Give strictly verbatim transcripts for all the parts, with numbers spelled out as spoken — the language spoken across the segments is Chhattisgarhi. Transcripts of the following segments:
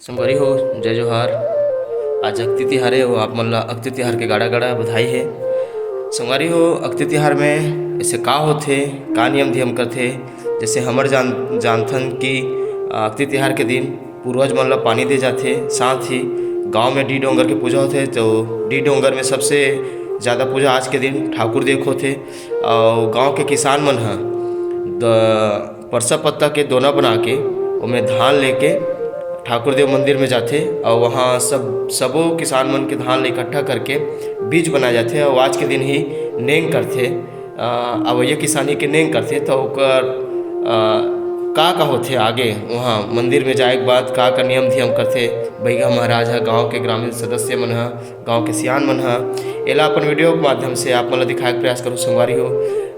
संगवारी हो, जय जोहार। आज अक्ति तिहार हे, अउ आप मन ला अक्ति तिहार के गाड़ा गाड़ा बधाई हे। संगवारी हो, अक्ति तिहार में ऐसे का होथे, का नियम धियम करथे? जैसे हमर जान जानथन कि अक्ति तिहार के दिन पूर्वज मन ला पानी दे जाथे, साथ ही गांव में डीह डोंगर के पूजा होथे। तो डीह डोंगर में सबसे ज़्यादा पूजा आज के दिन ठाकुर देव के होथे। अउ गांव के किसान मन ह द परसा पत्ता के दोना बना के ओमे धान लेके ठाकुर देव मंदिर में जाथे, अउ वहाँ सब सबो किसान मन के धान ल इकट्ठा करके बीज बनाए जाथे, अउ आज के दिन ही नेंग करथे। अ, अवइया किसानी के नेंग करथे, तो ओकर, अ, का का होथे आगे, वहाँ मंदिर में जाए के बाद का का नियम धियम करथे, बइगा महाराज ह, गांव के ग्रामीण सदस्य मन ह, गांव के सियान मन ह, एला अपन वीडियो के माध्यम से आप मन ल दिखाए के प्रयास करूँ संगवारी हो।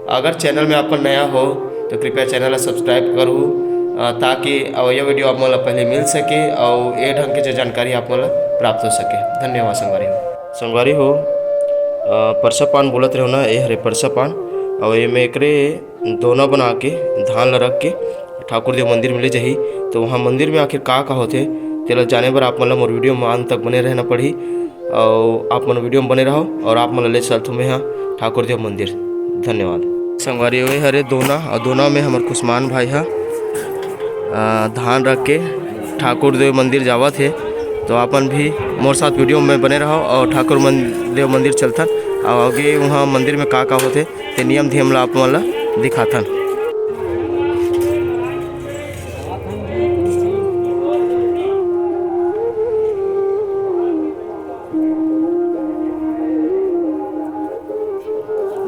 अगर चैनल में आप मन नया हो, तो कृपया चैनल ला subscribe करहू, अ, ताकि अवइया वीडियो आप मन ला पहले मिल सके, अउ ए ढंग के जो जानकारी आप मन ला प्राप्त हो सके। धन्यवाद संगवारी हो। संगवारी हो, अ, परसा पान बोलत रहो ना, ए हरे परसा पान, अउ एमे एकरे दोना बना के धान ला रख के ठाकुर देव मंदिर में ले जाही। तो वहाँ मंदिर में आखिर का का होथे, तेला जाने बर आप मन ला मोर वीडियो में अंत तक बने रहना पड़ही। अउ आप मन वीडियो में बने रहो अउ आप मन ला ले चलथों मैं हा ठाकुर देव मंदिर। धन्यवाद। संगवारी हो, ए हरे दोना, अउ दोना में हमर कुसमान भाई हा, अ, धान रख के ठाकुर देव मंदिर जावत हे। तो आप मन भी मोर साथ वीडियो में बने रहो अउ ठाकुर मन-, देव मंदिर चलथन अउ आगे वहाँ मंदिर में का का होथे, ते नियम धियम ला आप मन ला दिखाथन।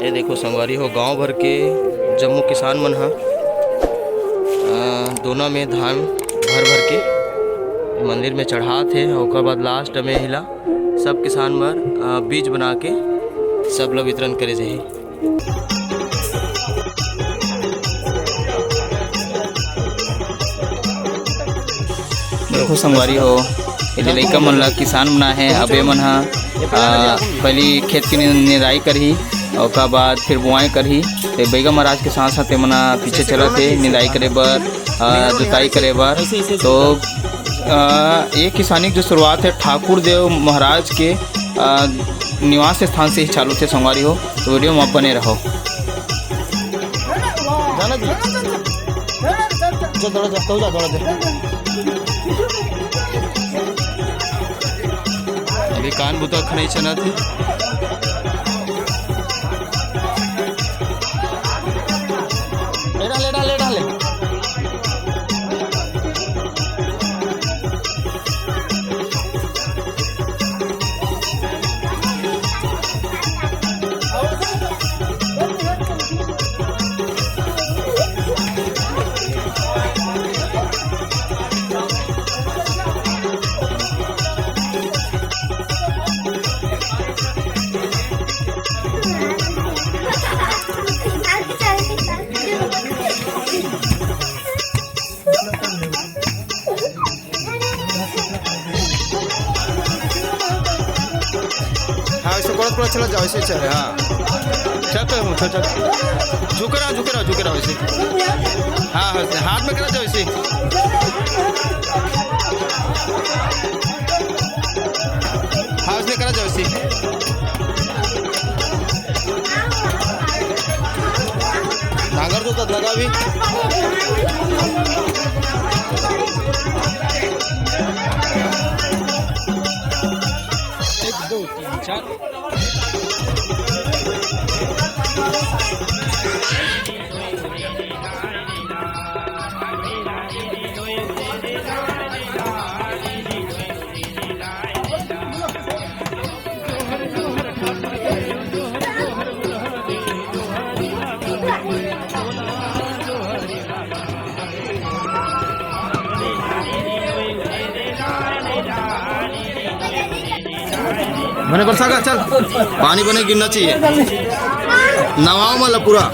ये देखो संगवारी हो, गांव भर के जम्मो किसान मन ह, अ, दोना में धान भर भर के मंदिर में चढ़ात हे। ओकर बाद लास्ट में हिला सब किसान मन, अ, बीज बना के सब ला वितरण करे जाही। देखो संगवारी हो, ये लइका मन ला किसान बनाए हे। अब ये मन ह, आ, पहली खेत के नि-, निंदाई करही, ओकर बाद फिर बुआई करही। ते बइगा महाराज के साथ साथ ये मन ह पीछे चलत हे निंदाई करे बर, आ, जुताई करे बर। तो, आ, ये किसानी के जो शुरुआत हे ठाकुर देव महाराज के, आ, निवास स्थान से ही चालू होथे संगवारी हो। तो वीडियो में आप बने रहो। जाना जी। जा, दौड़ा जा, तू जा, दौड़ा जा। अभी कान बुता खनई चना थी। ले डाल, ले डाल, ले डाल, ले। हाँ, ऐसे कोड़त कोड़त चला जाओ, ऐसे चले, हाँ। चल, चल, चल, चल। झुके रहो, झुके रहो, झुके रहो, ऐसे। हाँ, हाँ, ऐसे। हाथ में करा जाओ, ऐसे। हाँ, ऐसे करा जाओ, ऐसे। नांगर जोतत लगा अभी। एक, दो, तीन, चार। बने बरसा का, चल, पानी बने गिरना चाहिए। नवाओ मला पूरा।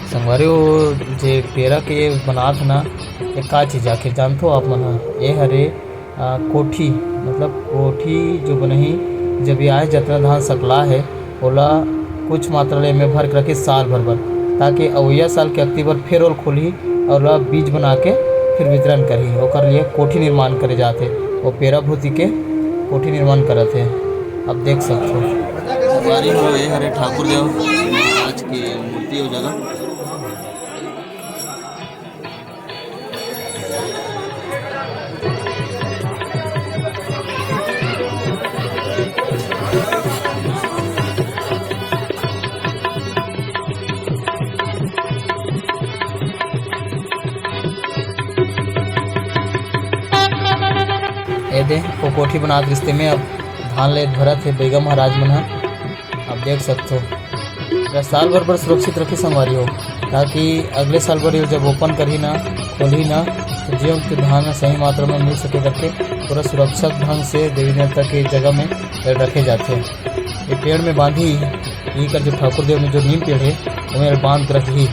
संगवारी हो, जे पेरा के बनात हे ना, ये का चीज आखिर जानथो आप मन ह? ये हरे, आ, कोठी, मतलब कोठी जो बनही, जब ये आए जतना धान सकला हे, ओला कुछ मात्रा ले एमे भर के रखे साल भर बर, ताकि अवइया साल के अक्ति बर फेर ओल खोलही अउ ओला बीज बना के फिर वितरण करही। ओकर लिए कोठी निर्माण करे जात हे, वो पेरा भूती के कोठी निर्माण करत हे। आप देख सकथो। संगवारी हो, ये हरे ठाकुर देव महाराज के मूर्ति हो जगह। ए दे, वो कोठी बनात रिस्ते में अब धान ले भरत हे बइगा महाराज मन ह। आप देख सकथो, एला साल भर बर सुरक्षित रखे संगवारी हो, ताकि अगले साल बर ये जब ओपन करही ना, खोलही ना, तो जीवन के धान ह सही मात्रा में मिल सके करके पूरा सुरक्षित ढंग से देवी देवता के जगह में एला रखे जाथे। ये पेड़ में बांधी, ये कर जो ठाकुर देव में जो नीम पेड़ हे, ओमे एला बांध के रखही।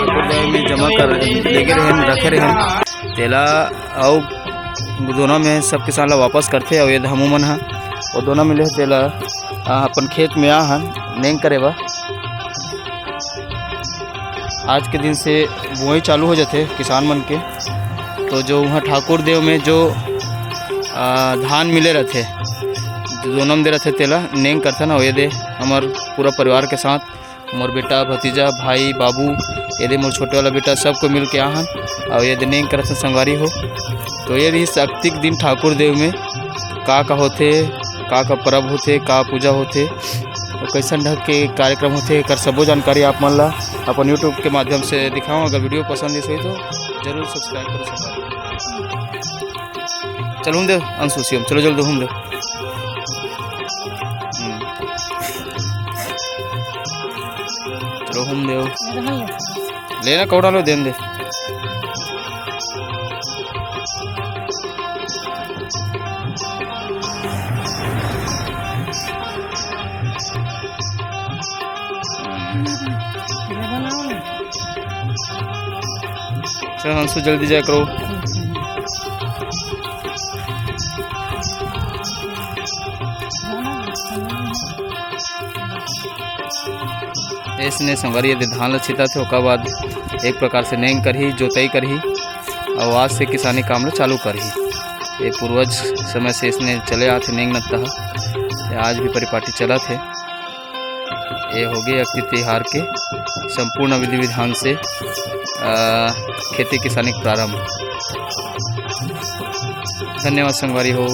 ठाकुर देव में जमा कर लेगे रहेन, रखे रहेन, तेला अउ दोना में सब किसान ला वापस करथे। अउ ये हमू मन ह वो दोना मिले हे, तेला, आ, अपन खेत में आ हन नेंग करे बर। आज के दिन से बुआई चालू हो जाथे किसान मन के। तो जो उहाँ ठाकुर देव में जो, आ, धान मिले रथे, जो दोना में दे रथे, तेला नेंग करथन। अउ ये दे हमर पूरा परिवार के साथ मोर बेटा, भतीजा, भाई, बाबू, ये दे मोर छोटे वाला बेटा, सबको मिल के आहन। अउ ये दे नेंग करत हन संगवारी हो। तो ये रहिस अक्तिक दिन ठाकुर देव में का का होथे, का का परब होथे, का पूजा होथे, अउ कइसन ढंग के कार्यक्रम होथे, एकर सबो जानकारी आप मन ला अपन YouTube के माध्यम से दिखाऊं। अगर video पसंद आइस होही तो जरूर subscribe करो संगवारी। चलो घूम दे अंशु, शिवम, चलो जल्दी घूम दे। हम्म। चलो घूम दे। लेना कौड़ा लो, देन दे। चल अंशु, जल्दी जाया करो। अइसने संगवारी, ये दे धान ल छिताथे, ओकर बाद एक प्रकार से नेंग करही, जोतई करही, अउ आज से किसानी काम ल चालू करही। ये पूर्वज समय से अइसने चले आथे नेंग नत्ता ह, ये आज भी परिपाटी चलत हे। ये होगे अक्ति तिहार के संपूर्ण विधि विधान से, अ, खेती किसानी के प्रारंभ। धन्यवाद संगवारी हो।